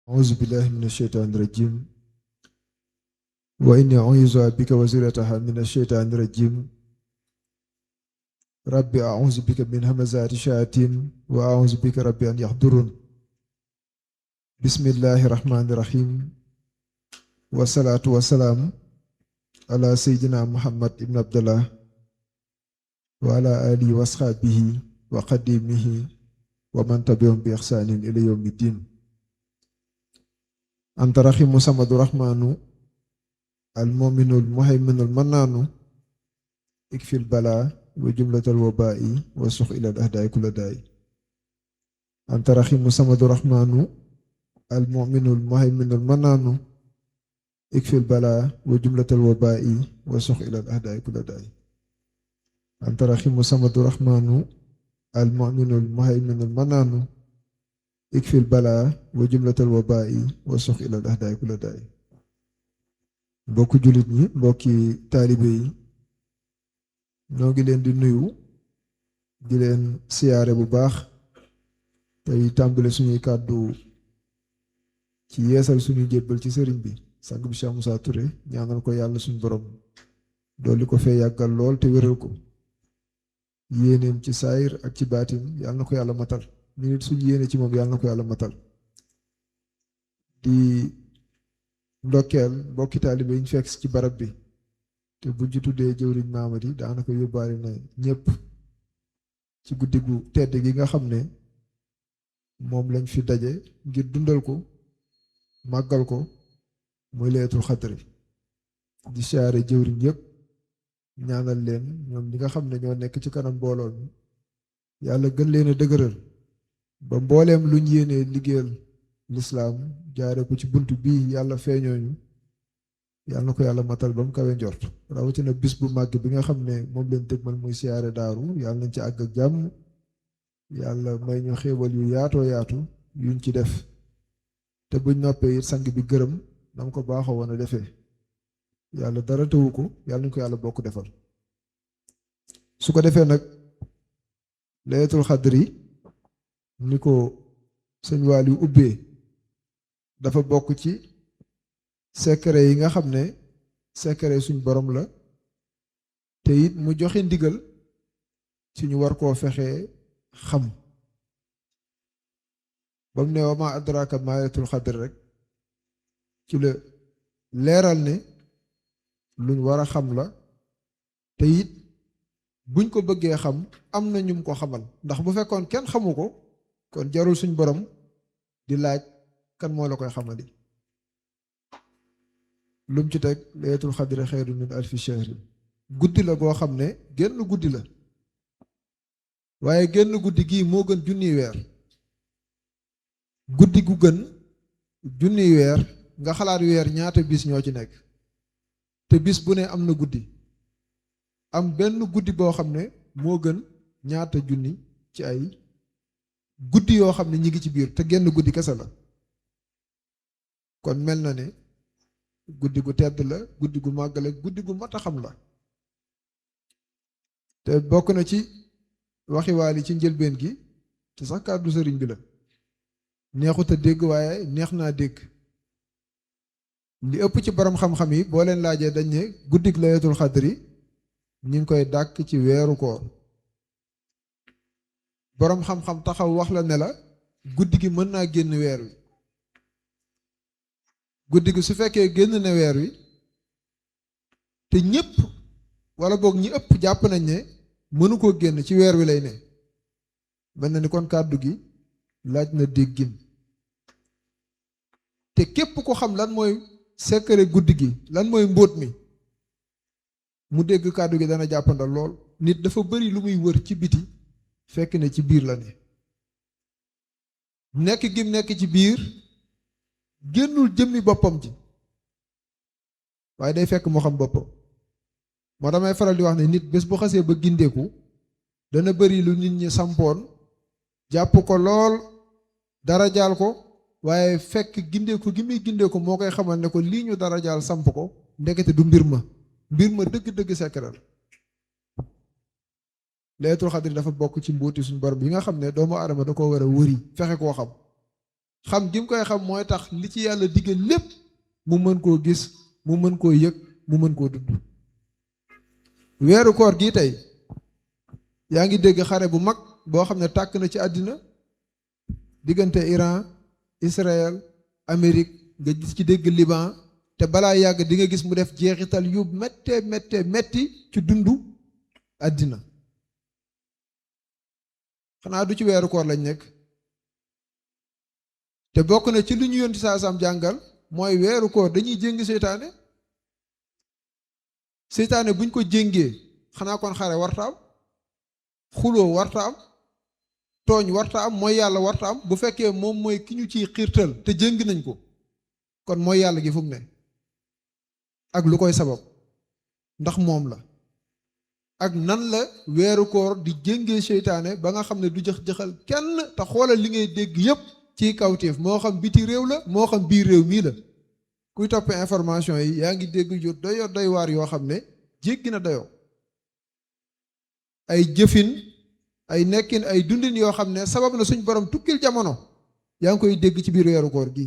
أعوذ بالله من الشيطان الرجيم وإني أعوذ بك وزرتها من الشيطان الرجيم ربي أعوذ بك من همزات الشياطين وأعوذ بك ربي أن يحضرون بسم الله الرحمن الرحيم والصلاة والسلام على سيدنا محمد بن عبد الله وعلى آله وأصحابه وقديمه ومن تبعهم بإحسان إلى يوم الدين أنت رحيم صمد الرحمن المؤمن المهيمن المنان اكفي البلاء وجملة الوباء وسخ إلى الأهداء كل داء أنت رحيم صمد الرحمن المؤمن المهيمن المنان اكفي البلاء وجملة الوباء وسخ إلى الأهداء كل داء أنت رحيم صمد الرحمن المؤمن المهيمن المنان اكفي البلاء وجملة الوباء وسخ إلى الأهداء كل داء mbokki jullit ñi mbokki taalibe yi ñoo ngi leen di nuyu di leen siyaare bu baax tey tàmbale suñuy kàddu ci yeesal suñuy jébbal ci sëriñ bi sang bi Cheikh Moussa Touré ñaanal ko yàlla suñu borom dolli ko fee yàggal lool te wéral ko yéeneem ci saayir ak ci baatin yàlla na ko yàlla matal ñu nit suñu yéene ci moom yàlla na ko yàlla matal di ndokkeel mbokki taalibe yi ñu fekk ci barab bi te buñ ci tuddee jëwriñ Mamadi daanaka yóbbaale na ñëpp ci guddi gu tedd gi nga xam ne moom lañ fi daje ngir dundal ko màggal ko muy laylatul xadri di siyaare jëwriñ yëpp ñaanal leen ñoom ñi nga xam ne ñoo nekk ci kanam mbooloo mi yàlla gën leen a dëgëral ba mbooleem luñ yéenee liggéeyal lislaam jaare ko ci bunt bii yàlla feeñooñu yàlla na ko yàlla matal ba mu kawe njort rawatina bis bu màgg bi nga xam ne moom leen dëgmal muy siyaare daaru yàlla nañ ci àgg ak jàmm yàlla may ñu xéewal yu yaatoo yaatu yuñ ci def te buñ noppee it sang bi gërëm na mu ko baaxoo woon a defee yàlla dara tëwu ko yàlla nañ ko yàlla bokk defal su ko defee nag laylatul xadri ni ko sëñ waal yu ubbee dafa bokk ci secret yi nga xam ne secret suñ borom la te it mu joxe ndigal ci ñu war koo fexee xam ba mu ne wa ma adraka ma laylatul xadr rek ci la leeral ne luñ war a xam la te it buñ ko bëggee xam am na ñum ko xamal ndax bu fekkoon kenn xamu ko kon jarul suñ borom di laaj kan moo la koy xamali lum ci teg laylatul xadri xayrun min alfi shahrin guddi la goo xam ne génn guddi la waaye génn guddi gii moo gën junniy weer guddi gu gën junniy weer nga xalaat weer ñaata bis ñoo ci nekk te bis bu ne am na guddi am benn guddi boo xam ne moo gën ñaata junni ci ay guddi yoo xam ne ñi ngi ci biir te genn guddi kese la kon mel na ne guddi gu tedd la guddi gu màgg la guddi gu mat a xam la te bokk na ci waxi waali ci njëlbeen gi te sax kàddu sëriñ bi la neexut a dégg waaye neex naa dégg li ëpp ci borom xam-xam yi boo leen laajee dañ ne guddik laylatul xadri ñu ngi koy dàkk ci weeru koor boroom xam-xam taxaw wax la ne la guddi gi mën naa génn weer wi guddi gi su fekkee génn na weer wi te ñépp wala boog ñi ëpp jàpp nañ ne mënu koo génn ci weer wi lay ne mel na ni kon kàddu gi laaj na déggin te képp ko xam lan mooy secret guddi gi lan mooy mbóot mi mu dégg kàddu gi dana jàppandal lool nit dafa bari lu muy wër ci biti fekk ne ci biir la ne nekk gim nekk ci biir génnul jëmmi boppam ji waaye day fekk moo xam boppam moo damay faral di wax ne nit bés bu xasee ba gindeeku dana bari lu nit ñi sampoon jàpp ko lool dara jaal ko waaye fekk gindeeku gi muy gindeeku moo koy xamal ne ko lii ñu dara jaal samp ko ndekete du mbir ma dëgg-dëgg sekkeral laylatul xadri dafa bokk ci mbóoti suñu borom yi nga xam ne doomu aadama da ko war a wëri fexe koo xam xam gi mu koy xam mooy tax li ci yàlla diggal lépp mu mën koo gis mu mën koo yëg mu mën koo dund. weeru koor gii tey yaa ngi dégg xare bu mag boo xam ne tàkk na ci àddina diggante Iran Israël Amérique nga gis ci dégg Liban te balaa yàgg di nga gis mu def jeexital yu metti ci dundu àddina. xanaa du ci weeru koor lañ nekk te bokk na ci lu ñu yonti saa sam jàngal mooy weeru koor dañuy jéng seytaane buñ ko jéngee xanaa kon xare warta am xuloo warta am tooñ warta am mooy yàlla warta am bu fekkee moom mooy ki ñu ciy xiirtal te jéng nañ ko kon mooy yàlla gi fu mu ne ak lu koy sabab ndax moom la ak nan la weeru koor di jéngee seytaane ba nga xam ne du jëx-jëxal kenn te xoolal li ngay dégg yépp ci kawteef moo xam biti réew la moo xam biir réew mii la kuy topp information yi yaa ngi dégg yu doy waar yoo xam ne jéggi na dayoo ay jëfin ay nekkin ay dundin yoo xam ne sabab na suñ borom tukkil jamono yaa ngi koy dégg ci biir weeru koor gi.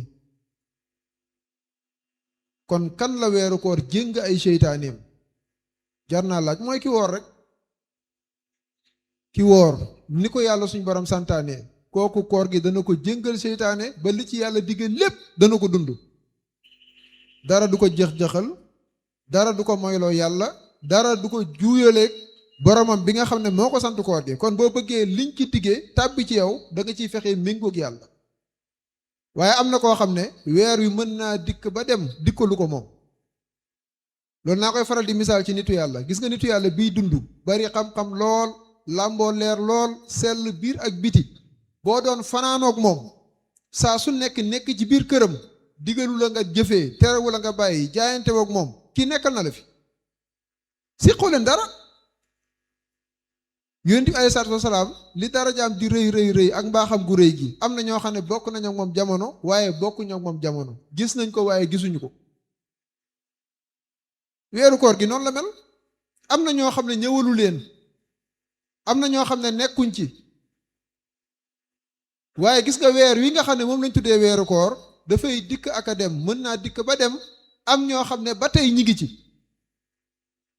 kon kan la weeru koor jéng ay seytaaneem jar naa laaj mooy ki woor rek ki woor ni ko yàlla suñ borom santaane kooku koor gi dana ko jéngal seytaane ba li ci yàlla diggal lépp dana ko dund. dara du ko jëx-jëxal dara du ko moyloo yàlla dara du ko juuyaleeg boromam bi nga xam ne moo ko sant koor gi kon boo bëggee liñ ci diggee tàbbi ci yow da nga ciy fexee méngoog yàlla. waaye am na koo xam ne weer wi mën naa dikk ba dem dikkalu ko moom loolu naa koy faral di misaal ci nitu yàlla gis nga nitu yàlla biy dund bari xam-xam lool làmboo leer lool sell biir ak biti boo doon fanaanoog moom saa su nekk ci biir këram digalu la nga jëfee terewu la nga bàyyi jaayante woog moom kii nekkal na la fi si xooleen dara yonent bi alayhi salaatu wasalaam li darajaam di rëy ak mbaaxam gu rëy gi am na ñoo xam ne bokk nañu ak moom jamono waaye bokkuñu ak moom jamono gis nañ ko waaye gisuñu ko. weeru koor gi noonu la mel am na ñoo xam ne ñëwalu leen am na ñoo xam ne nekkuñ ci waaye gis nga weer wi nga xam ne moom lañ tuddee weeru koor dafay dikk ak a dem mën naa dikk ba dem am ñoo xam ne ba tey ñi ngi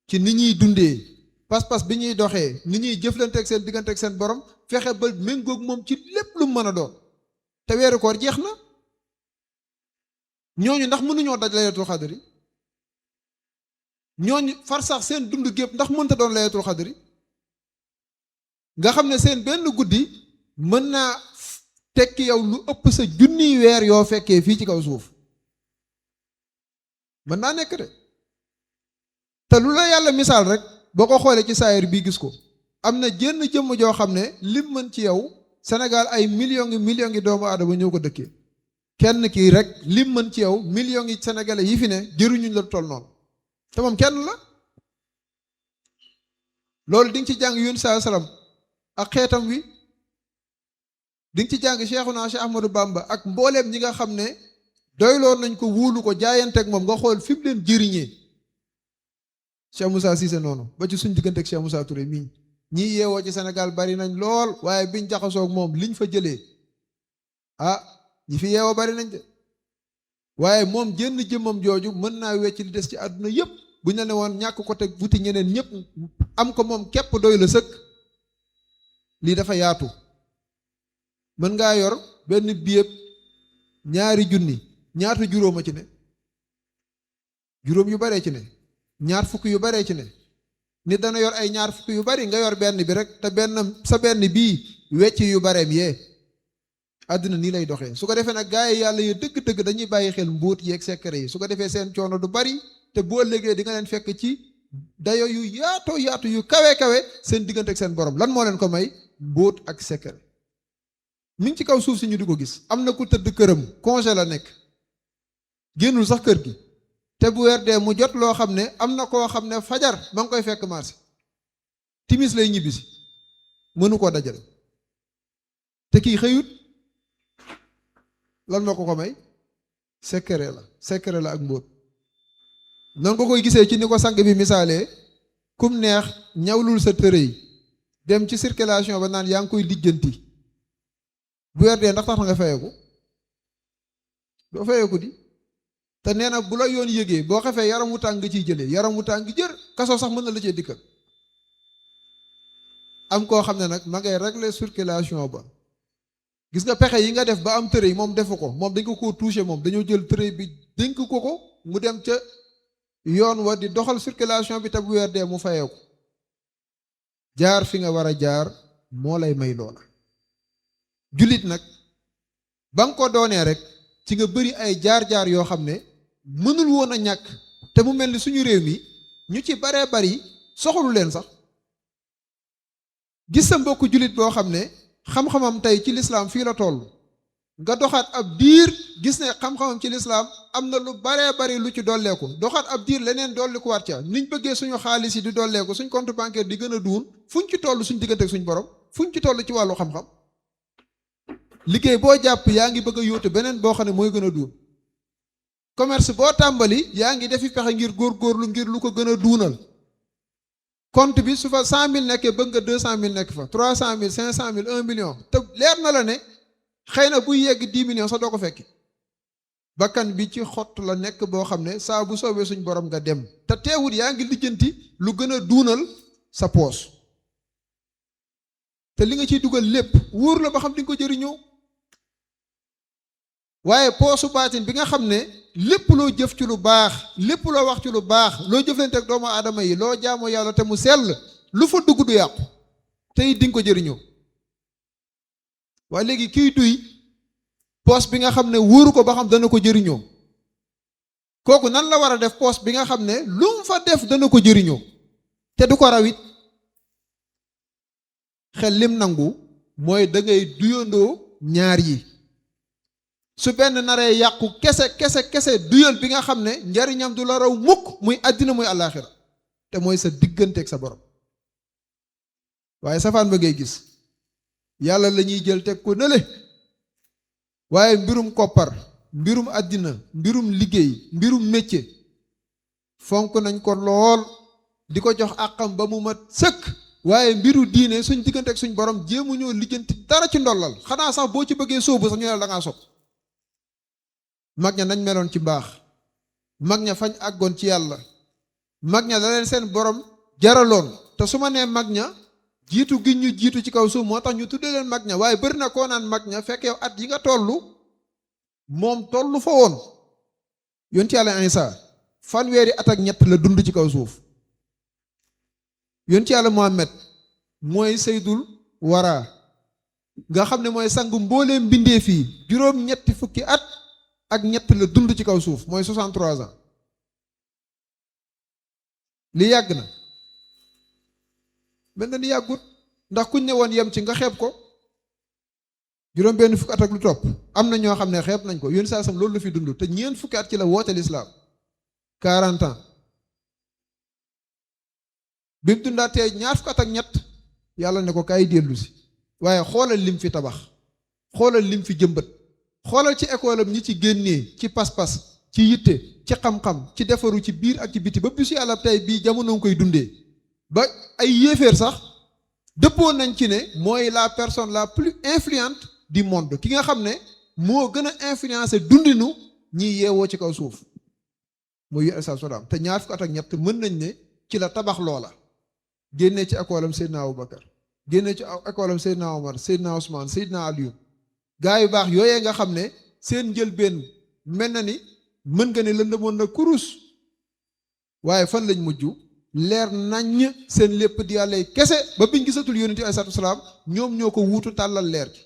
ci ni ñuy dundee pas-pas bi ñuy doxee ni ñuy jëflanteeg seen digganteeg seen borom fexe ba méngoog moom ci lépp lu mën a doon te weeru koor jeex na ñooñu ndax mënuñoo daj laylatul xadri ñooñu far sax seen dund gépp ndax mënta doon laylatul xadri nga xam ne seen benn guddi mën naa tekki yow lu ëpp sa junniy weer yoo fekkee fii ci kaw suuf mën naa nekk de te lu la yàlla misaal rek boo ko xoolee ci saayir bii gis ko am na jenn jëmm joo xam ne lim mën ci yow Sénégal ay millions ngi doomu aadama ñëw ko dëkkee kenn kii rek lim mën ci yow millions ngi sénégalais yi fi ne jëruñuñ la toll noonu te moom kenn la loolu di nga ci jàng yun saa salaam ak xeetam wi di nga ci jàng Cheikhuna Cheikh Ahmadou Bamba ak mbooleem ñi nga xam ne doyloon nañ ko wuulu ko jaayanteeg moom nga xool fi mu leen jëriñee Cheikh Moussa Cissé noonu ba ci suñ digganteeg Cheikh Moussa Touré mii ñii yeewoo ci Sénégal bari nañ lool waaye biñ jaxasoog moom liñ fa jëlee ñi fi yeewoo bari nañ de waaye moom jënn jëmmam jooju mën naa wecc li des ci àdduna yépp buñ la ne woon ñàkk ko teg wuti ñeneen ñëpp am ko moom képp doy la sëkk lii dafa yaatu mën ngaa yor benn biyëb $2,000 ñaata juróoma ci ne juróom yu baree ci ne ñaar fukk yu baree ci ne nit dana yor ay ñaar fukk yu bari nga yor benn bi rek te sa benn bii wecc yu bareem yee àdduna nii lay doxee su ko defee nag gaa yi yàlla yu dëgg-dëgg dañuy bàyyi xel mbóot yeeg secret yi su ko defee seen coono du bari te boo ëllëgee di nga leen fekk ci dayo yu yaatu yu kawe seen diggante ak seen borom lan moo leen ko may mbóot ak secret mi ngi ci kaw suuf si ñu di ko gis am na ku tëdd këram congé la nekk génnul sax kër gi te bu weer dee mu jot loo xam ne am na koo xam ne fajar ma ngi koy fekk marché timis lay ñibbisi mënu koo dajale te kii xëyut lan moo ko may secret la ak mbóot noonu nga koy gisee ci ni ko sang bi misaalee kum neex ñawlul sa tërëy dem ci circulation ba naan yaa ngi koy lijjanti bu weer dee ndax tax nga fayeku doo fayeeku di. te nee na bu la yoon yëgee boo xefee yaram wu tàng nga ciy jëlee yaram wu tàng jër kaso sax mën na la cee dikkal. am koo xam ne nag ma ngay régler circulation ba gis nga pexe yi nga def ba am tërëy moom defu ko moom dañ ko koo touché moom dañoo jël tërëy bi dénk ko mu dem ca yoon wa di doxal circulation bi te bu weer dee mu fayeeku. jaar fi nga war a jaar moo lay may loola. jullit nag ba nga ko doonee rek ci nga bëri ay jaar-jaar yoo xam ne mënul woon a ñàkk te mu mel ni suñu réew mi ñu ci baree bari soxalu leen sax. gis sa mbokku jullit boo xam ne xam-xamam tey ci lislaam fii la toll nga doxaat ab diir gis ne xam-xamam ci lislaam am na lu baree bari lu ci dolleeku doxaat ab diir leneen dolli ko waat ca niñ bëggee suñu xaalis yi di dolleeku suñ compte bancaire di gën a duun fuñ ci toll suñ diggante ak suñ borom fuñ ci toll ci wàllu xam-xam. liggéey boo jàpp yaa ngi bëgg a yóotu beneen boo xam ne mooy gën a duun. commerce boo tàmbali yaa ngi defi pexe ngir góorgóorlu ngir lu ko gën a duunal. compte bi su fa 100 000 nekkee bëgg nga 200 000 nekk fa 300 000 500 000 1 million te leer na la ne xëy na buy yegg 10 millions sax doo ko fekki. bakkan bi ci xott la nekk boo xam ne saa bu soobee suñ borom nga dem te teewut yaa ngi lijjanti lu gën a duunal sa poos te li nga ciy dugal lépp wóor la ba xam di nga ko jëriñoo. waaye poosu baatin bi nga xam ne lépp loo jëf ci lu baax lépp loo wax ci lu baax loo jëflante ak doomu aadama yi loo jaamu yàlla te mu sell lu fa dugg du yàqu te it di nga ko jëriñoo. waaye léegi kiy duy poos bi nga xam ne wóoru ko ba xam dana ko jëriñoo kooku nan la war a def poos bi nga xam ne lu mu fa def dana ko jëriñoo te du ko rawit. xel lim nangu mooy da ngay duyandoo ñaar yi. su benn naree yàqu kese duyal bi nga xam ne njariñam du la raw mukk muy àddina muy àllaaxira te mooy sa digganteeg sa borom. waaye safaan ba ngay gis yàlla la ñuy jël teg ko nële waaye mbirum koppar mbirum àddina mbirum liggéey mbirum métier fonk nañ ko lool di ko jox àqam ba mu mat sëkk waaye mbiru diine suñ digganteeg suñ borom jéemuñoo lijjanti dara ci ndollal xanaa sax boo ci bëggee sóobu sax ñu ne la da ngaa sopp. mag ña nañ meloon ci mbaax mag ña fañ àggoon ci yàlla mag ña la leen seen borom jaraloon te su ma nee mag ña jiitu gi ñu jiitu ci kaw suuf moo tax ñu tuddee leen mag ña waaye bëri na koo naan mag ña fekk yow at yi nga tollu moom tollu fa woon. yonent yàlla Isa fanweeri at ak ñett la dund ci kaw suuf. yonent yàlla Muhammad mooy seydul wara nga xam ne mooy sangu mbooleem mbindee fii juróom-ñetti fukki at ak ñett la dund ci kaw suuf mooy 63 ans. li yàgg na mel na ni yàggut ndax kuñ ne woon yem ci nga xeeb ko juróom benn fukki at ak lu topp am na ñoo xam ne xeeb nañ ko yoon saa sam loolu la fi dund te ñeent fukki at ci la woote lislaam 40 ans. bi mu dundaatee ñaar fukki at ak ñett yàlla ne ko kaay dellu si waaye xoolal lim fi tabax xoolal lim fi jëmbat xoolal ci école am ñi ci génnee ci pas-pas ci yitte ci xam-xam ci defaru ci biir ak ci biti ba bisu yàlla tey bii jamono ngi koy dundee ba ay yéeféer sax dëppoo nañ ci ne mooy la personne la plus influente du monde ki nga xam ne moo gën a influencer dundinu ñi yeewoo ci kaw suuf mooy yu salaam te ñaar fukki at ak ñett mën nañ ne ci la tabax loola génnee ci école am Seydina Aboubacar génnee ci école am Seydina Omar Seydina Ousmane Seydina Aliou gaa yu baax yooyee nga xam ne seen njëlbeen mel na ni mën nga ne lëndëmoon na kurus waaye fan lañ mujj leer naññ seen lépp di yàlla kese ba biñ gisatul yonent alayhi salaatu wasalaam ñoom ñoo ko wuutu tàllal leer gi.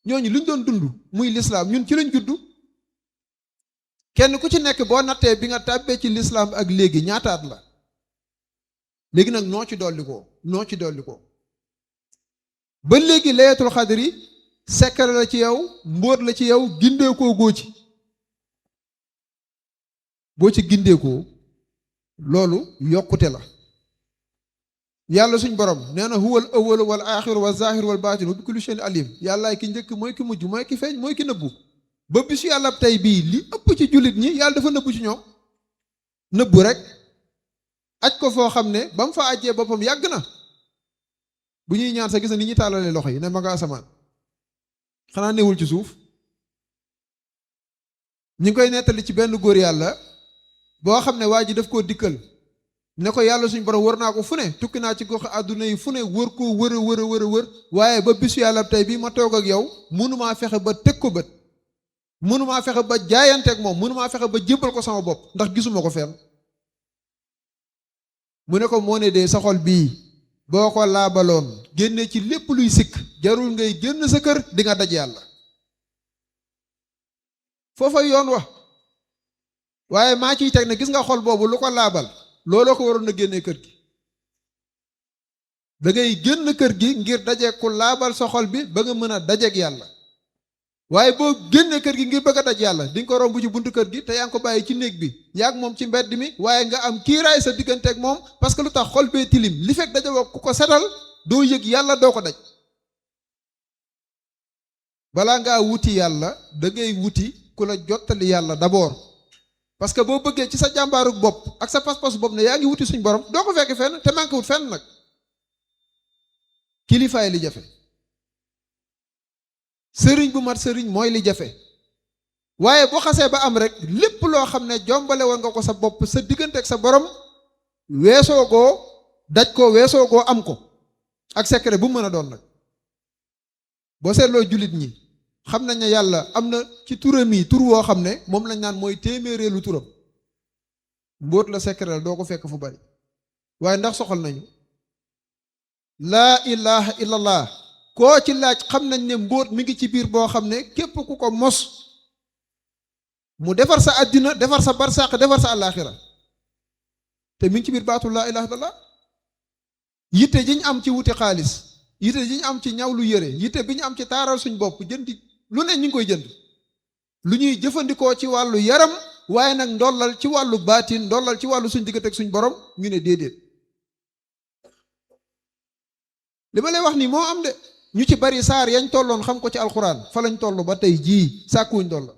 ñooñu luñ doon dund muy lislaam ñun ci lañ juddu kenn ku ci nekk boo nattee bi nga tàbbee ci lislaam ak léegi ñaataat la léegi nag noo ci dolli ko ba léegi laylatul xadri secret la ci yow mbóot la ci yow gindeekoo góo ci boo ci gindeekoo loolu yokkute la. yàlla suñ borom nee na huwal awwalu wal aaxiru wal zaahiru wal baatinu bi kulli shay'in alim yàllaay ki njëkk mooy ki mujj mooy ki feeñ mooy ki nëbbu ba bisu yàlla tey bii li ëpp ci jullit ñi yàlla dafa nëbbu ci ñoom nëbbu rek aj ko foo xam ne ba mu fa ajjee boppam yàgg na bu ñuy ñaan sa gis na ni ñuy tàllalee loxo yi ne ma nga asamaan xanaa newul ci suuf ñu ngi koy nettali ci benn góor yàlla boo xam ne waa ji daf koo dikkal ne ko yàlla suñu borom wër naa ko fu ne tukki naa ci gox àdduna yi fu ne wër koo wër waaye ba bisu yàlla tey bii ma toog ak yow mënumaa fexe ba teg ko bët mënumaa fexe ba jaayanteeg moom mënumaa fexe ba jébbal ko sama bopp ndax gisuma ko fenn. mu ne ko moo ne dee sa xol bii boo ko laabaloon génne ci lépp luy sikk jarul ngay génn sa kër di nga daj yàlla foofa yoon wa waaye maa ciy teg ne gis nga xol boobu lu ko laabal looloo ko waroon na génnee kër gi da ngay génn kër gi ngir dajeeg ku laabal sa xol bi ba nga mën a dajeeg yàlla waaye boo génnee kër gi ngir bëgg a daj yàlla di nga ko romb ci buntu kër gi te yaa ngi ko bàyyi ci néeg bi yaa ngi moom ci mbedd mi waaye nga am kiiraay sa digganteeg moom parce que lu tax xol bee tilim li fekk dajewoo ku ko setal doo yëg yàlla doo ko daj balaa ngaa wuti yàlla da ngay wuti ku la jottali yàlla d'abord parce que boo bëggee ci sa jàmbaaru bopp ak sa pas-pasu bopp ne yaa ngi wuti suñ borom doo ko fekk fenn te manqué wut fenn nag kilifaay li jafe sëriñ bu mat sëriñ mooy li jafe waaye boo xasee ba am rek lépp loo xam ne jombale woon nga ko sa bopp sa diggante ak sa borom weesoo goo daj ko weesoo goo am ko ak secret bu mën a doon nag boo seetloo jullit ñi xam nañ ne yàlla am na ci turam yi tur woo xam ne moom lañ naan mooy téeméereelu turam mbóot la secret la doo ko fekk fu bari waaye ndax soxal nañu laa ilaha illallah koo ci laaj xam nañ ne mbóot mi ngi ci biir boo xam ne képp ku ko mos mu defar sa àddina defar sa barsàq defar sa àllaaxira te mi ngi ci biir baatu laa ilaha illallah yitte ji ñu am ci wuti xaalis yitte ji ñu am ci ñaw lu yëre yitte bi ñu am ci taaral suñ bopp jëndi lu ne ñu ngi koy jënd lu ñuy jëfandikoo ci wàllu yaram waaye nag ndollal ci wàllu baatin ndollal ci wàllu suñ diggante ak suñ borom ñu ne déedéet li ma lay wax nii moo am de ñu ci bari saar yañ tolloon xam ko ci alxuraan fa lañ toll ba tey jii sàkkuwuñ dolla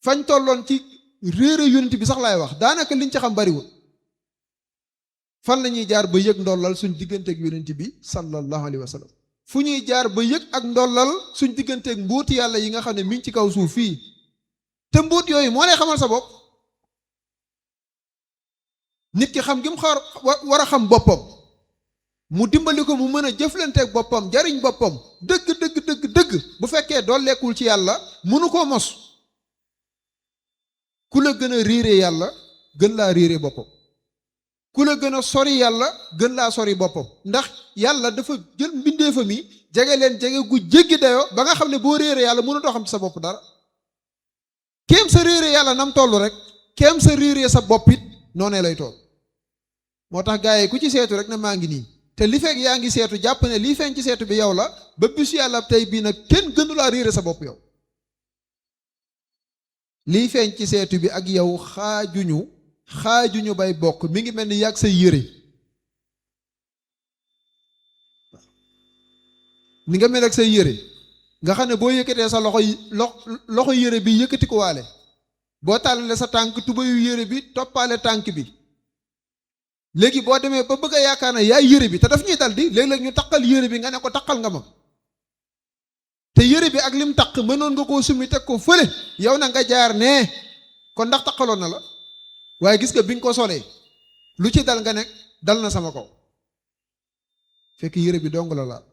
fañ tolloon ci réere yonent bi sax laay wax daanaka liñ ci xam bariwul fan la ñuy jaar ba yëg ndollal suñ digganteeg yonent bi sallallahu alayhi wa sallam fu ñuy jaar ba yëg ak ndollal suñ digganteeg mbóoti yàlla yi nga xam ne mi ngi ci kaw suuf fii te mbóot yooyu moo lay xamal sa bopp nit ki xam gi mu war a xam boppam mu dimbali ko mu mën a jëflanteeg boppam jariñ boppam dëgg bu fekkee dooleekul ci yàlla mënu koo mos ku la gën a réere yàlla gën laa réere boppam ku la gën a sori yàlla gën laa sori boppam ndax yàlla dafa jël mbindeefam yi jege leen jege gu jéggi dayoo ba nga xam ne boo réere yàlla mënatoo xam ci sa bopp dara kéem sa réere yàlla nam toll rek kéem sa réere sa bopp it noonee lay toll moo tax gars yi ku ci seetu rek ne maa ngi nii te li fekk yaa ngi seetu jàpp ne lii feeñ ci seetu bi yow la ba bisu yàlla tey bii nag kenn gënu laa réere sa bopp yow lii feeñ ci seetu bi ak yow xaajuñu bay bokk mi ngi mel ni yàgg say yére ni nga mel ak say yére nga xam ne boo yëkkatee sa loxo yére bi yëkkati ko waale boo tàllalee sa tànk tubayu yére bi toppaale tànk bi léegi boo demee ba bëgg a yaakaar ne yaay yére bi te daf ñuy dal di léeg-léeg ñu taqal yére bi nga ne ko taqal nga ma te yére bi ak lim taq mënoon nga koo summi teg ko fële yow na nga jaar nee kon ndax taqaloon na la waaye gis nga bi nga ko solee lu ci dal nga nekk dal na sama kaw fekk yére bi dong la laal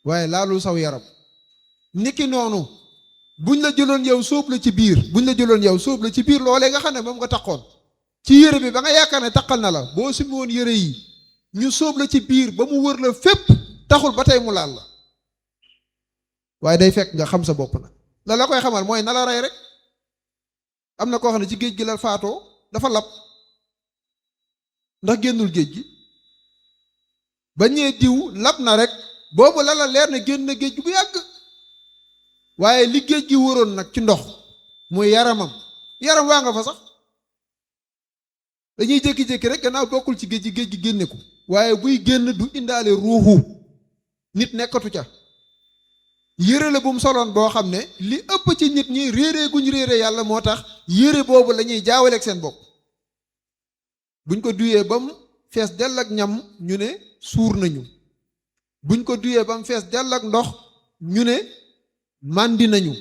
waaye laalul saw yaram niki noonu buñ la jëloon yow sóob la ci biir loolee nga xam ne moom nga taqoon ci yére bi ba nga yaakaar ne taqal na la boo summi woon yére yi ñu sóob la ci biir ba mu wër la fépp taxul ba tey mu laal la waaye day fekk nga xam sa bopp nag la koy xamal mooy na la rey rek am na koo xam ne ci géej gi la faatoo dafa lab ndax génnul géej gi ba ñee diw lab na rek boobu la leer ne génn na géej gi bu yàgg waaye li géej gi wëroon nag ci ndox muy yaram waa nga fa sax dañuy jékki-jékki rek gannaaw bokkul ci géej gi génne ko waaye buy génn du indaale ruuxu nit nekkatu ca yére la bu mu soloon boo xam ne li ëpp ci nit ñi réeree guñ réeree yàlla moo tax yére boobu la ñuy jaawaleeg seen bopp buñ ko duyee ba mu fees dell ak ñam ñu ne suur nañu buñ ko duyee ba mu fees dell ak ndox ñu ne màndi nañu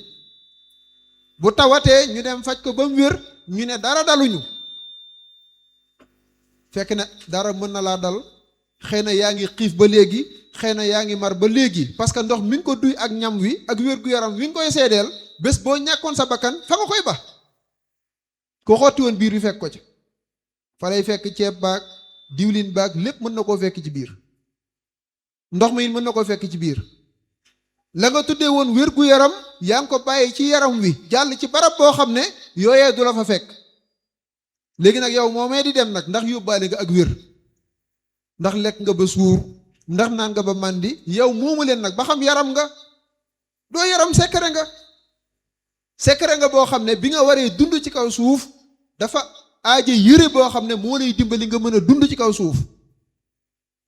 bu tawatee ñu dem faj ko ba mu wér ñu ne dara daluñu fekk na dara mën na laa dal xëy na yaa ngi xiif ba léegi xëy na yaa ngi mar ba léegi parce que ndox mi ngi ko duy ak ñam wi ak wér-gu-yaram wi nga koy seedeel bés boo ñàkkoon sa bakkan fa nga koy ba ko xotti woon biir bi fekk ko ci fa lay fekk ceeb baag diwlin baag lépp mën na koo fekk ci biir ndox mi mën na koo fekk ci biir la nga tuddee woon wér-gu-yaram yaa ngi ko bàyyi ci yaram wi jàll ci barab boo xam ne yooyee du la fa fekk léegi nag yow moomee di dem nag ndax yóbbaale nga ak wér ndax lekk nga ba suur ndax naan nga ba màndi yow moomu leen nag ba xam yaram nga doo yaram secret nga boo xam ne bi nga waree dund ci kaw suuf dafa aaje yëre boo xam ne moo lay dimbali nga mën a dund ci kaw suuf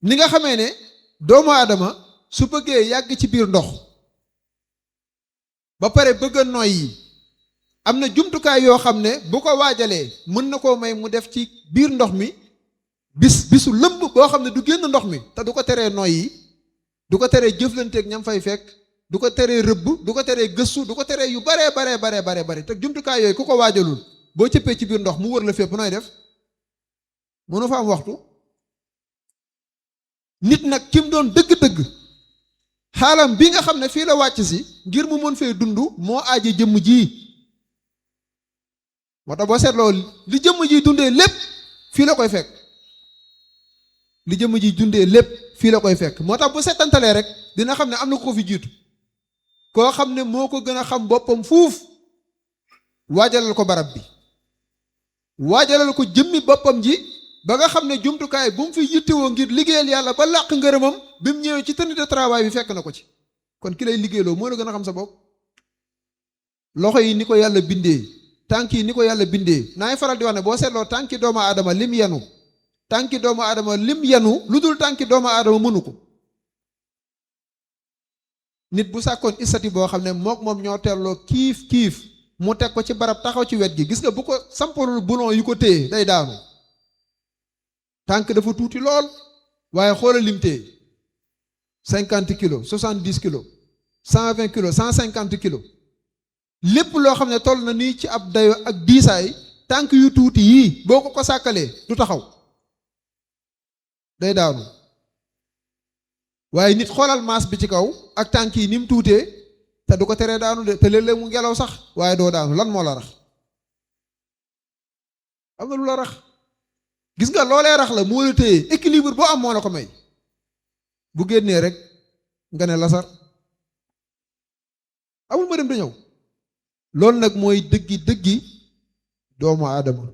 ni nga xamee ne doomu aadama su bëggee yàgg ci biir ndox ba pare bëgg a noyyi am na jumtukaay yoo xam ne bu ko waajalee mën na koo may mu def ci biir ndox mi bisu lëmb boo xam ne du génn ndox mi te du ko teree noyyi du ko teree jëflanteeg ñam fay fekk du ko teree rëbb du ko teree gëstu du ko teree yu bare te jumtukaay yooyu ku ko waajalul boo cëppee ci biir ndox mu wër la fépp nooy def mënu fa am waxtu nit nag kim doon dëgg-dëgg xaalam bi nga xam ne fii la wàcc si ngir mu mën fee dund moo aaje jëmm ji moo tax boo seetloo li jëmm ji dundee lépp fii la koy fekk li jëmm ji dundee lépp fii la koy fekk moo tax bu settantalee rek dina xam ne am na ko fi jiitu koo xam ne moo ko gën a xam boppam fuuf waajalal ko barab bi waajalal ko jëmmi boppam ji ba nga xam ne jumtukaay bu mu fi yittewoo ngir liggéeyal yàlla ba làq ngërëmam bi mu ñëwee ci tenue de travail bi fekk na ko ci kon ki lay liggéeyloo moo la gën a xam sa bopp loxo yi ni ko yàlla bindee tànk yi ni ko yàlla bindee naay faral di wax ne boo seetloo tànki doomu aadama lim yenu lu dul tànki doomu aadama mënu ko nit bu sàkkoon istati boo xam ne moom ñoo teelloo kiif mu teg ko ci barab taxaw ci wet gi gis nga bu ko sampalul boulon yu ko téye day daanu tànk dafa tuuti lool waaye xoolal lim téye 50 kilos 70 kilos 120 kilos 150 kilos lépp loo xam ne toll na nii ci ab dayo ak diisaay tànk yu tuuti yii boo ko sàkkalee du taxaw day daanu waaye nit xoolal maas bi ci kaw ak tànk yi ni mu tuutee te du ko teree daanu de te léeg-léeg mu ngelaw sax waaye doo daanu lan moo la rax am na lu la rax gis nga loolee rax la moo la téye équilibre boo am moo la ko may bu génnee rek nga ne lasar amul ma dem da ñëw loolu nag mooy dëggi doomu aadama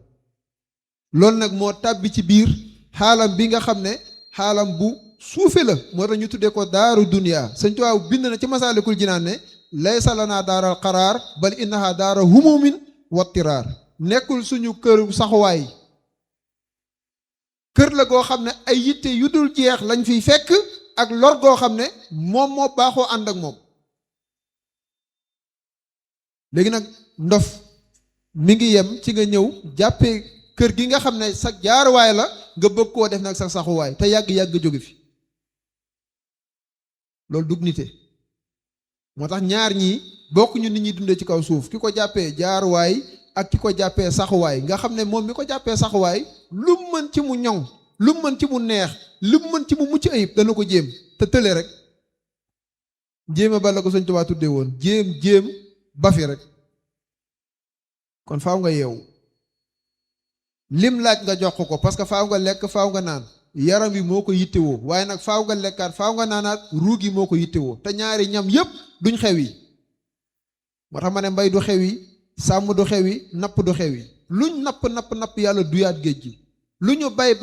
loolu nag moo tàbbi ci biir xaalam bi nga xam ne xaalam bu suufe la moo tax ñu tuddee ko daaru dunya Sëñ Tuubaa bind na ci Masaalikul Jinaan ne laysa lanaa daaral qaraar bal innaha daara humumin wattiraar nekkul suñu kër saxuwaay kër la goo xam ne ay yitte yu dul jeex lañ fiy fekk ak lor goo xam ne moom moo baaxoo ànd ak moom léegi nag ndof mi ngi yem ci nga ñëw jàppee kër gi nga xam ne sa jaaruwaay la nga bëgg koo def nag sa saxuwaay te yàgg-yàgg jóge fi loolu dug nite moo tax ñaar ñii bokk ñu nit ñi dundee ci kaw suuf ki ko jàppee jaaruwaay ak ki ko jàppee saxuwaay nga xam ne moom mi ko jàppee saxuwaay lu mu mën ci mu ñoŋ lu mu mën ci mu neex lu mu mën ci mu mucc ayib dana ko jéem te tële rek jéema ba la ko Sëñ Tuubaa tuddee woon jéem ba fi rek kon faaw nga yeewu lim laaj nga jox ko parce que faaw nga lekk faaw nga naan yaram wi moo ko yittewoo waaye nag faaw nga lekkaat faaw nga naanaat ruug yi moo ko yittewoo te ñaari ñam yépp duñ xew yi moo tax ma ne mbay du xew yi sàmm du xew yi napp du xew yi luñ napp yàlla duyaat géej gi lu ñu bay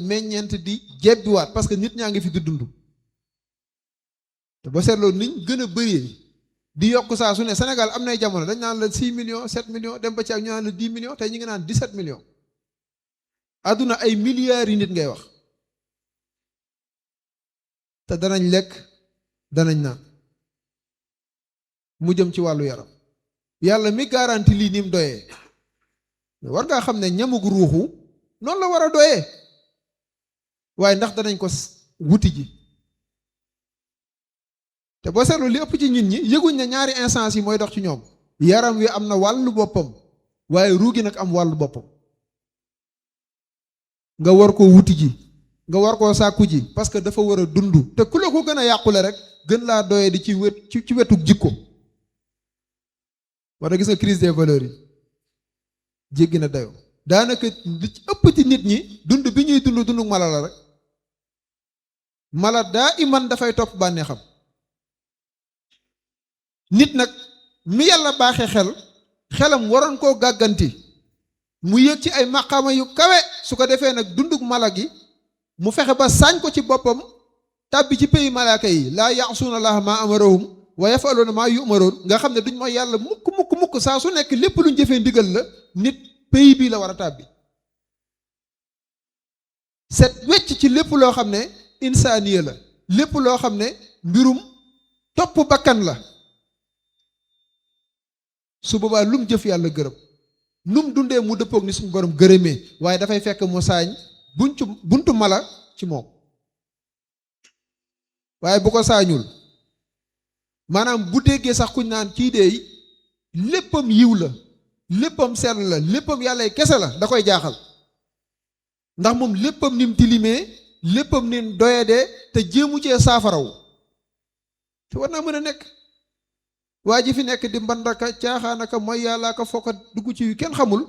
meññeent di jebbiwaat parce que nit ñaa ngi fi di dund te ba seetloo niñ gën a bëree di yokk saa su ne Sénégal am nay jamono dañ naan la 6 millions 7 millions dem ba ci ak ñu naan la 10 millions tey ñu ngi naan 17 millions àdduna ay milliards yi nit ngay wax te danañ lekk danañ naan mu jëm ci wàllu yaram yàlla mi garanti lii ni mu doyee war ngaa xam ne ñamug ruuxu noonu la war a doyee waaye ndax danañ ko wuti ji te boo seetlu li ëpp ci nit ñi yëguñ ne ñaari instance yi mooy dox ci ñoom yaram wi am na wàllu boppam waaye ruu gi nag am wàllu boppam nga war koo wuti ji nga war koo sàkku ji parce que dafa war a dund te ku la ko gën a yàqule rek gën laa doye di ci wetu jikko war a gis nga crise des valeurs yi jéggi na dayoo daanaka li ci ëpp ci nit ñi dund bi ñuy dund mala la rek mala daa iman dafay topp bànnee xam nit nag mi yàlla baaxee xelam waroon koo gàgganti mu yëg ci ay maqaama yu kawe su ko defee nag dunduk mala gi mu fexe ba saañ ko ci boppam tàbbi ci pays malaaka yi laa yaasuuna llaaha maa amarahum wa yafaluuna maa yumaroon nga xam ne duñ mooy yàlla mukk saa su nekk lépp luñ jëfee ndigal la nit pays bii la war a tàbbi set wecc ci lépp loo xam ne insaaniya la lépp loo xam ne mbirum topp bakkan la su boobaa lum jëf yàlla gërëm num dundee mu dëppoog ni suñu borom gërëmee waaye dafay fekk mu saañ buntu mala ci moom waaye bu ko saañul maanaam bu déggee sax kuñ naan kii deey léppam yiw la léppam sell la léppam yàlla kese la da koy jaaxal ndax moom léppam nim tilimee léppam nim doyadee te jéemu cee saafaraw te war naa mën a nekk waa ji fi nekk di mbandaka caaxaanaka mooy yàllaa ko fokka dugg ci yu kenn xamul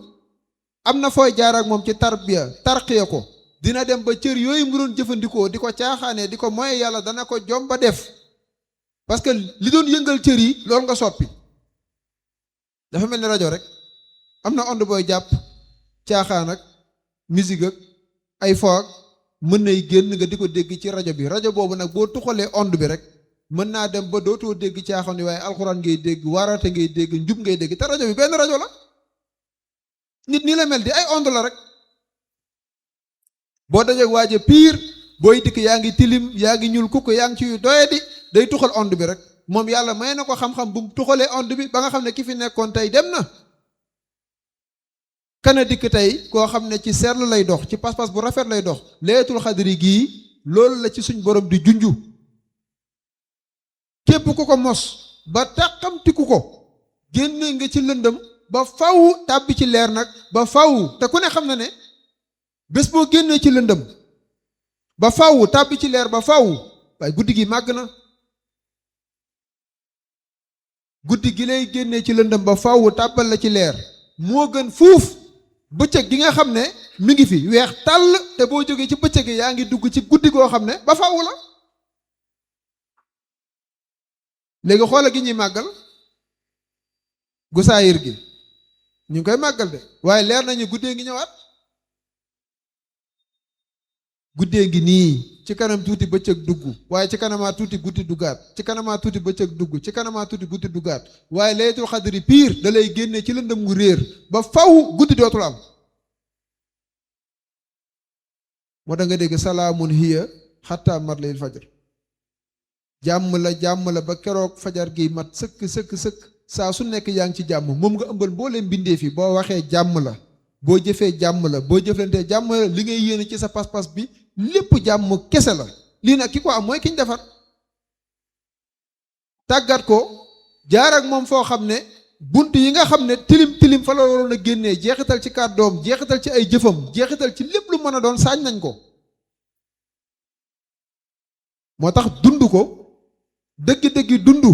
am na fooy jaar ak moom ci tarqiya ko dina dem ba cër yooyu mu doon jëfandikoo di ko caaxaanee di ko moye yàlla dana ko jomba def parce que li doon yëngal cër yi loolu nga soppi dafa mel ni rajo rek am na onde booy jàpp caaxaan ak musique ak ay foog mën nay génn nga di ko dégg ci rajo boobu nag boo tuxalee onde bi rek mën naa dem ba dootoo dégg caaxaan yi waaye alxuraan ngay dégg waaraate ngay dégg njub ngay dégg te rajo bi benn rajo la nit nii la mel di ay onde la rek boo dajee waaje pire booy dikk yaa ngi tilim yaa ngi ñuul kukk yaa ngi ci doyadi day tuxal onde bi rek moom yàlla may na ko xam-xam bu mu tuxalee onde bi ba nga xam ne ki fi nekkoon tey dem na kana dikk tey koo xam ne ci seetlu lay dox ci pas-pas bu rafet lay dox laylatul xadri gii loolu la ci suñ borom di junju képp ku ko mos ba tàqamtiku ko génne nga ci lëndëm ba faw tàbbi ci leer nag ba faw te ku ne xam na ne bés boo génnee ci lëndëm ba faw tàbbi ci leer ba faw waaye guddi gi màgg na guddi gi lay génnee ci lëndëm ba faw tàbbal la ci leer moo gën fuuf bëccëg gi nga xam ne mi ngi fi weex tàll te boo jógee ci bëccëg gi yaa ngi dugg ci guddi goo xam ne ba faw la léegi xoola gi ñuy màggal gu saayir gi ñu ngi koy màggal de waaye leer nañu guddee ngi ñëwaat guddee ngi nii ci kanam tuuti bëccëg dugg waaye ci kanamaa tuuti guddi duggaat ci kanamaa tuuti bëccëg dugg ci kanamaa tuuti guddi duggaat waaye laylatul xadri piir da lay génne ci lëndëm gu réer ba faw guddi dootul am moo tax nga dégg salaamun hiya xatta matla'il fajr jàmm la ba keroog fajar gi mat sëkk saa su nekk yaa ngi ci jàmm moom nga ëmbal mbooleem bindee fi boo waxee jàmm la boo jëfee jàmm la boo jëflantee jàmm la li ngay yéene ci sa pas-pas bi lépp jàmm kese la lii nag ki ko am mooy ki ñu defar tàggat ko jaar ak moom foo xam ne bunt yi nga xam ne tilim fa la waroon a génnee jeexital ci kàddoom jeexital ci ay jëfam jeexital ci lépp lu mën a doon saañ nañ ko moo tax dund ko dëgg-dëggi dund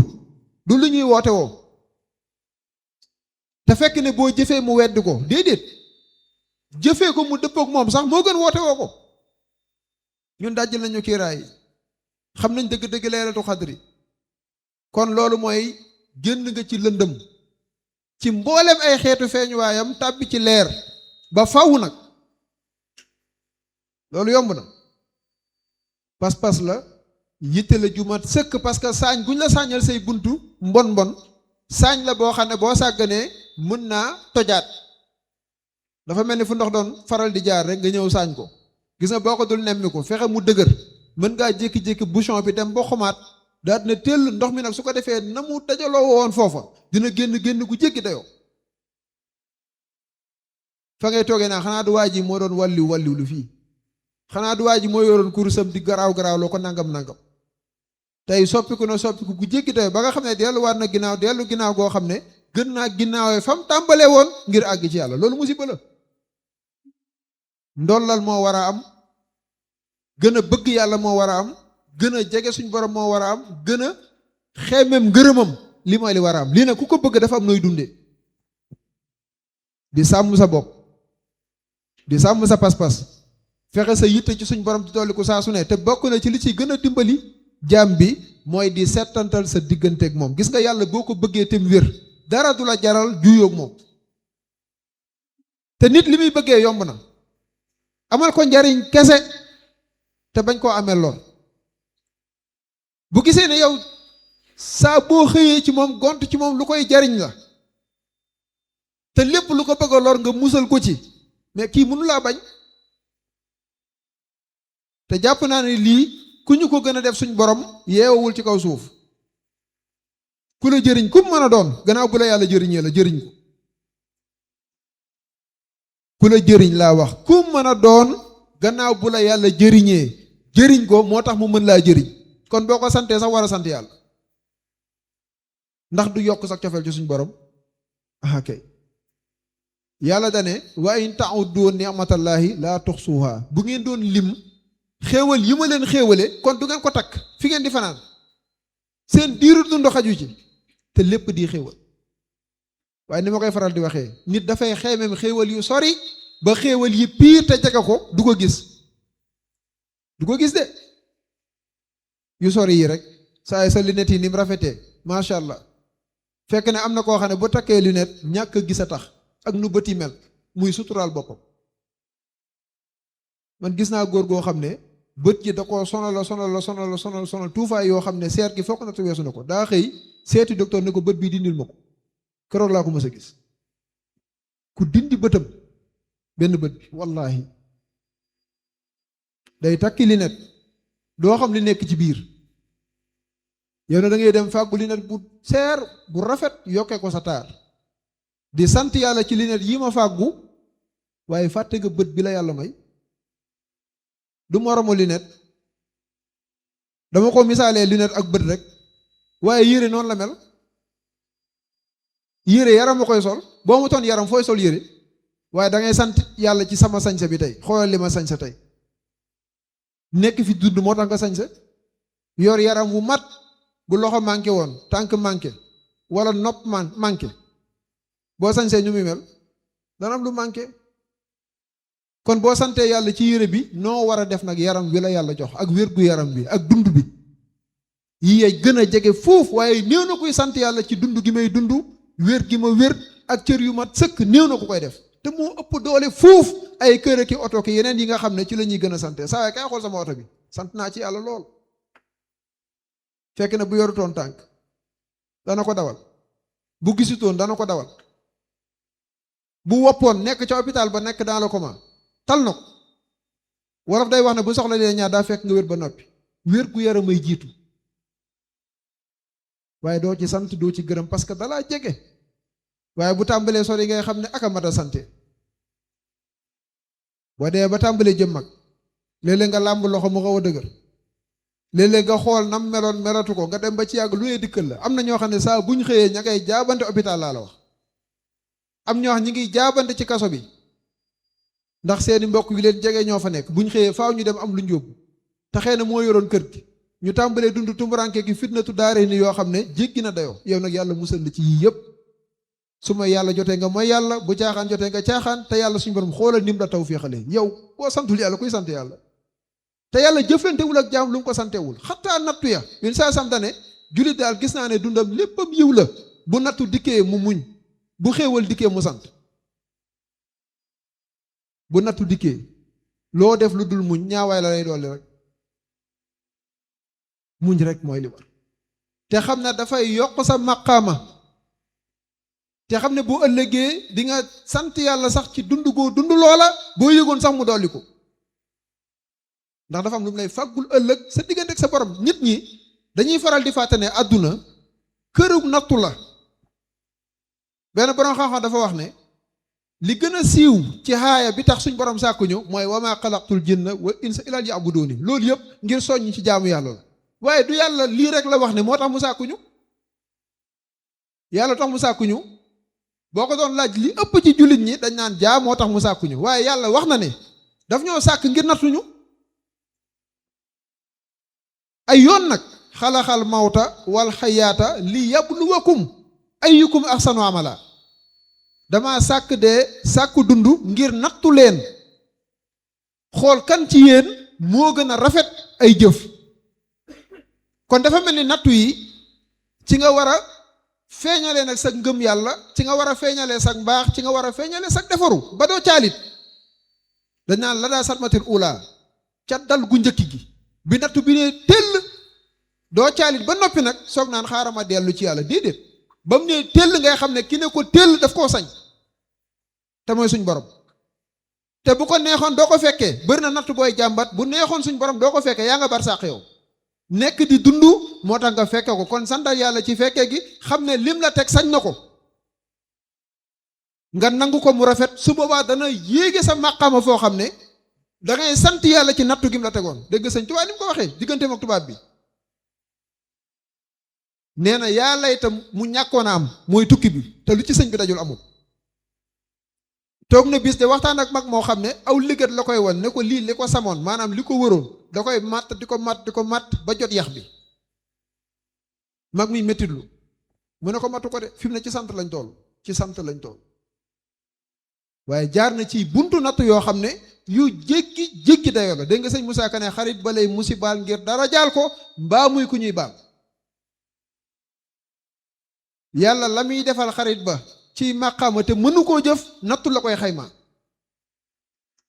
du lu ñuy woote woo te fekk ne boo jëfee mu weddi ko déedéet jëfee ko mu dëppook moom sax moo gën woote woo ko ñun dajj nañu kiiraay xam nañ dëgg-dëgg laylatul xadri kon loolu mooy génn nga ci lëndëm ci mboolem ay xeetu feeñuwaayam tàbbi ci leer ba faw nag loolu yomb na pas-pas la yitte la jumat sëkk parce que saañ guñ la saañal say buntu mbon saañ la boo xam ne boo sàgganee mën naa tojaat dafa mel ni fu ndox doon faral di jaar rek nga ñëw saañ ko gis nga boo ko dul nemmi ko fexe mu dëgër mën ngaa jékki-jékki bouchon bi dem ba xomaat daal dina teel ndox mi nag su ko defee na mu dajaloo woon foofa dina génn gu jéggi dayoo fa ngay toogee naa xanaa du waa ji moo doon walliw lu fii xanaa du waa ji moo yoroon kurusam di garaaw loo ko nangam tey soppiku gu jéggi dayoo ba nga xam ne dellu ginnaaw goo xam ne gën naa ginnaawee fam tàmbalee woon ngir àgg ci yàlla loolu musiba la. ndollal moo war a am gën a bëgg yàlla moo war a am gën a jege suñ borom moo war a am gën a xeemem ngërëmam li mooy li war a am lii nag ku ko bëgg dafa am nooy dundee di sàmm sa bopp di sàmm sa pas-pas fexe sa yitte ci suñ borom di dolli ko saa su ne te bokk na ci li ci gën a dimbali jaam bi mooy di settantal sa digganteeg moom gis nga yàlla boo ko bëggee tem wér dara du la jaral juuyoog moom te nit li muy bëggee yomb na amal ko njariñ kese te bañ koo amee lor bu gisee ne yow saa boo xëyee ci moom gont ci moom lu koy jariñ la te lépp lu ko bëgg a lor nga musal ko ci mais kii mënu laa bañ te jàpp naa ne lii ku ñu ko gën a def suñ borom yeewul ci kaw suuf ku la jëriñ ku mën a doon gannaaw bu la yàlla jëriñee la jëriñ ko ku la jëriñ laa wax ku mën a doon gannaaw bu la yàlla jëriñee jëriñ ko moo tax mu mën laa jëriñ kon boo ko santee sax war a sant yàlla ndax du yokk sax cofeel ci suñ borom ah kay yàlla dane wa in ta'uddu ni'matallahi laa tuxsuha bu ngeen doon lim xéewal yi ma leen xéewale kon du ngeen ko takk fi ngeen di fanaan seen diiru dund xaju ci te lépp di xéewal waaye ni ma koy faral di waxee nit dafay xeemem xéewal yu sori ba xéewal yi piir te jege ko du ko gis de yu sori yi rek saa sa lunette yi ni mu rafetee macha allah fekk ne am na koo xam ne bu takkee lunette ñàkk a gis a tax ak nu bët yi mel muy suturaal boppam man gis naa góor goo xam ne bët yi da koo sonal tuufaay yoo xam ne seet gi fokk na te weesu na ko daa xëy seeti docteur ne ko bët bii dindil ma ko keroog laa ko mës a gis ku dindi bëtam benn bët bi wallaahi day takki lunette doo xam li nekk ci biir yow ne da ngay dem fàggu lunette bu seer bu rafet yokkee ko sa taar di sant yàlla ci lunette yi ma fàggu waaye fàtte nga bët bi la yàlla may du moromu lunette dama ko misaalee lunette ak bët rek waaye yére noonu la mel yére yaram ma koy sol boo mu toon yaram fooy sol yére waaye da ngay sant yàlla ci sama sañse bi tey xoolal li ma sañse tey nekk fi dund moo tax nga sañse yor yaram wu mat bu loxo manqué woon tànk manqué wala nopp manqué boo sañsee ñu muy mel dana am lu manqué kon boo santee yàlla ci yére bi noo war a def nag yaram wi la yàlla jox ak wér gu yaram bi ak dund bi yi ay gën a jege foofu waaye néew na kuy sant yàlla ci dund gi may dund wér gi ma wér ak cër yu mat sëkk néew na ku koy def te moo ëpp doole fuuf ay kër ki oto ki yeneen yi nga xam ne ci la ñuy gën a sante saa waay kay xool sama oto bi sant naa ci yàlla lool fekk na bu yorutoon tànk dana ko dawal bu gisutoon dana ko dawal bu woppoon nekk ca hôpital ba nekk dans le coma tal na ko wolof day wax ne bu soxla lee ñaar daa fekk nga wér ba noppi wér gu yaram ay jiitu waaye doo ci sant doo ci gërëm parce que dalaa jege waaye bu tàmbalee sori ngay xam ne aka mat a sante boo dee ba tàmbalee jëm mag léeg-léeg nga làmb loxo mu xaw a dëgër léeg-léeg nga xool nam meloon melatu ko nga dem ba ci yàgg lu ne dikkal la am na ñoo xam ne saa buñ xëyee ña ngay jaabante hôpital laa la wax am ñoo xam ñi ngi jaabante ci kaso bi ndax seeni mbokk yu leen jege ñoo fa nekk buñ xëyee faaw ñu dem am lu njóbbu te xëy na moo yoroon kër gi ñu tàmbalee dund tumburanke gi fitnatu daare ni yoo xam ne jéggi na dayoo yow nag yàlla musal la ci yii yëpp su ma yàlla jotee nga mooy yàlla bu caaxaan jotee nga caaxaan te yàlla suñu borom xoolal nim la taw féexalee yow boo santul yàlla kuy sant yàlla te yàlla jëflantewul ak jaam lu mu ko santewul xataa nattu ya yun saa sam dane jullit daal gis naa ne dundam léppam yiw la bu nattu dikkee mu muñ bu xéewal dikkee mu sant bu nattu dikkee loo def lu dul muñ ñaawaay la lay dolli rek muñ rek mooy li war te xam ne dafay yokk sa maqaama te xam ne bu ëllëgee di nga sant yàlla sax ci dund goo dund loola boo yëgoon sax mu dolli ko ndax dafa am lu mu lay fàggul ëllëg sa diggante ak sa borom nit ñi dañuy faral di fàtte ne àdduna këru nattu la benn borom xam-xam dafa wax ne li gën a siiw ci xaaya bi tax suñ borom sàkkuñu mooy wa maa xalaqtul jinna wal insa illaa liya'buduuni loolu yëpp ngir soññ ci jaamu yàlla la waaye du yàlla lii rek la wax ne moo tax mu sàkkuñu yàlla tax mu sàkkuñu boo ko doon laaj li ëpp ci jullit ñi dañ naan jaa moo tax mu sàkkuñu waaye yàlla wax na ne daf ñoo sàkk ngir nattuñu ay yoon nag xalaxal mawta wal xayaata li yabluwakum ayyukum ahsanu amala dama sàkk dee sàkku dund ngir nattu leen xool kan ci yéen moo gën a rafet ay jëf kon dafa mel ni nattu yi ci nga war a feeñalee nag sa ngëm yàlla ci nga war a feeñalee sa mbaax ci nga war a feeñalee sa defaru ba doo caalit dañ naan la daa satmatil ula ca dal gu njëkk gi bi nattu bi ne tell doo caalit ba noppi nag soog naan xaaral ma dellu ci yàlla déedéet ba mu ne tell ngay xam ne ki ne ko tell daf koo sañ te mooy suñ borom te bu ko neexoon doo ko fekkee bëri na natt booy jàmbat bu neexoon suñ borom doo ko fekkee yaa nga bar sàq yow nekk di dund moo tax nga fekke ko kon santal yàlla ci fekke gi xam ne lim la teg sañ na ko nga nangu ko mu rafet su boobaa dana yéege sa màqaama foo xam ne da ngay sant yàlla ci nattu gi mu la tegoon dégg sëñ tubaab ni mu ko waxee digganteem ak tubaab bi nee na yàlla itam mu ñàkkoon a am mooy tukki bi te lu ci sëñ bi dajul amul toog na bis de waxtaan ak mag moo xam ne aw liggéey la koy won ne ko lii li ko samoon maanaam li ko wëroon da koy matt di ko matt ba jot yax bi mag mi mettitlu mu ne ko mattu ko de fi mu ne ci sant lañ toll ci sant lañ toll waaye jaar na ci buntu natt yoo xam ne yu jéggi dayoo la dégg nga sëñ Moussa Ka ne xarit ba lay musibaal ngir dara jaal ko mbaa muy ku ñuy baal yàlla la muy defal xarit ba ci màqaama te mënu koo jëf nattu la koy xayma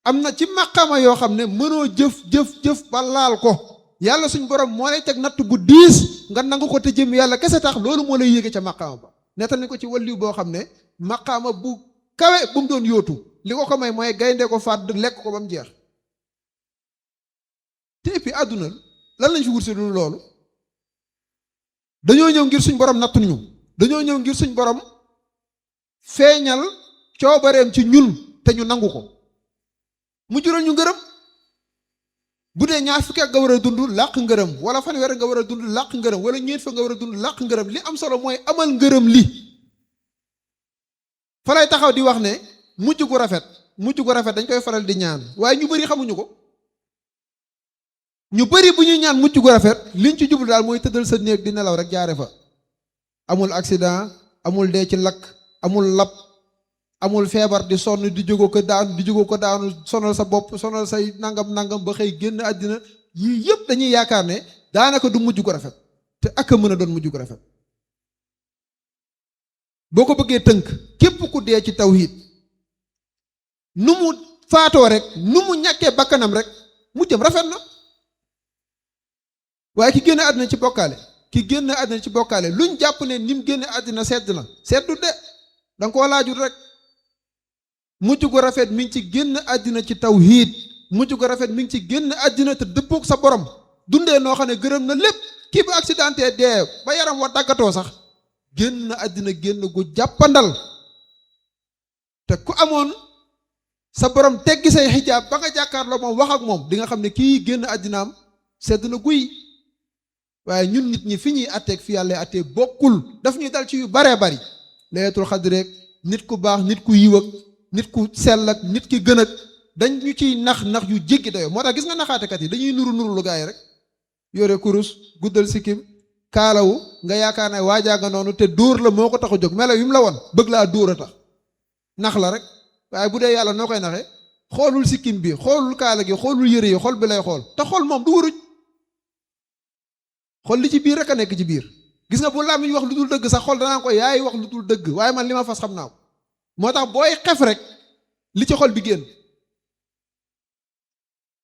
am na ci màqaama yoo xam ne mënoo jëf ba laal ko yàlla suñ borom moo lay teg natt bu diis nga nangu ko te jëm yàlla kese tax loolu moo lay yéege ca màqaama ba nettal ni ko ci wàllu boo xam ne màqaama bu kawe bu mu doon yóotu li ko may mooy gaynde ko fàdd lekk ko ba mu jeex te et puis àdduna lan lañ fi wut si lu loolu dañoo ñëw ngir suñ borom nattu ñu dañoo ñëw ngir suñ borom feeñal coobareem ci ñun te ñu nangu ko mu jural ñu ngërëm bu dee ñaar fukki at nga war a dund làq ngërëm wala fanweer nga war a dund làq ngërëm wala ñeent fa nga war a dund làq ngërëm li am solo mooy amal ngërëm li fa lay taxaw di wax ne mujj gu rafet dañ koy faral di ñaan waaye ñu bari xamuñu ko ñu bari bu ñuy ñaan mujj gu rafet liñ ci jublu daal mooy tëddal sa néeg di nelaw rek jaare fa amul accident amul dee ci lakk amul lab amul feebar di sonn di jógoo ko daanu sonal sa bopp sonal say nangam ba xëy génn àddina yii yëpp dañuy yaakaar ne daanaka du mujj gu rafet te ak a mën a doon mujj gu rafet boo ko bëggee tënk képp ku dee ci tawhid nu mu faatoo rek nu mu ñàkkee bakkanam rek mujjam rafet na waaye ki génn àddina ci bokkaale luñ jàpp ne ni mu génne àddina seddu de danga koo laajut rek mujj gu rafet mi ngi ci génn àddina ci tawhid mujj gu rafet mi ngi ci génn àddina te dëppook sa borom dundee noo xam ne gërëm na lépp kii bu accidenté dee ba yaram wa daggatoo sax génn àddina génn gu jàppandal te ku amoon sa borom teggi say xijaab ba nga jàkkaarloo moom wax ak moom di nga xam ne kii génn àddinaam sedd na guy waaye ñun nit ñi fi ñuy atteeg fi yàlla attee bokkul daf ñuy dal ci yu baree bari laylatul xadr rek nit ku baax nit ku yiw ak nit ku sell ak nit ki gën ak dañ ñu ciy nax yu jéggi dayoo moo tax gis nga naxaatekat yi dañuy nuru lu gaay rek yore kurus guddal sikkim kaalawu nga yaakaar ne waajaa nga noonu te dóor la moo ko tax a jóg melo yu mu la woon bëgg laa dóor a tax nax la rek waaye bu dee yàlla noo koy naxee xoolul sikkim bi xoolul kaala gi xoolul yëre yi xol bi lay xool te xol moom du wuruj xol li ci biir rek a nekk ci biir gis nga bu làmmiñ wax lu dul dëgg sax xol danaa ko yaay wax lu dul dëgg waaye man li ma fas xam naa ko moo tax booy xef rek li ci xol bi génn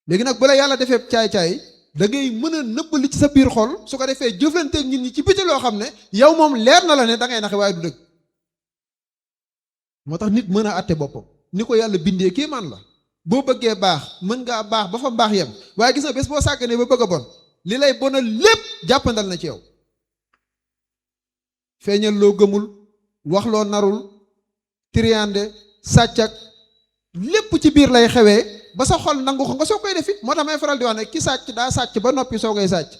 léegi nag bu la yàlla defee caay-caay da ngay mën a nëbb li ci sa biir xol su ko defee jëflanteeg nit ñi ci biti loo xam ne yow moom leer na la ne da ngay naxe waaye du dëgg moo tax nit mën a àtte boppam ni ko yàlla bindee kii man la boo bëggee baax mën ngaa baax ba fa mbaax yem waaye gis nga bés boo sàgganee ba bëgg a bon li lay bonal lépp jàppandal na ci yow feeñal loo gëmul wax loo narul triyande sàccak lépp ci biir lay xewee ba sa xol nangu ko nga soo koy def it moo tax may faral di wax ne ki sàcc daa sàcc ba noppi soo koy sàcc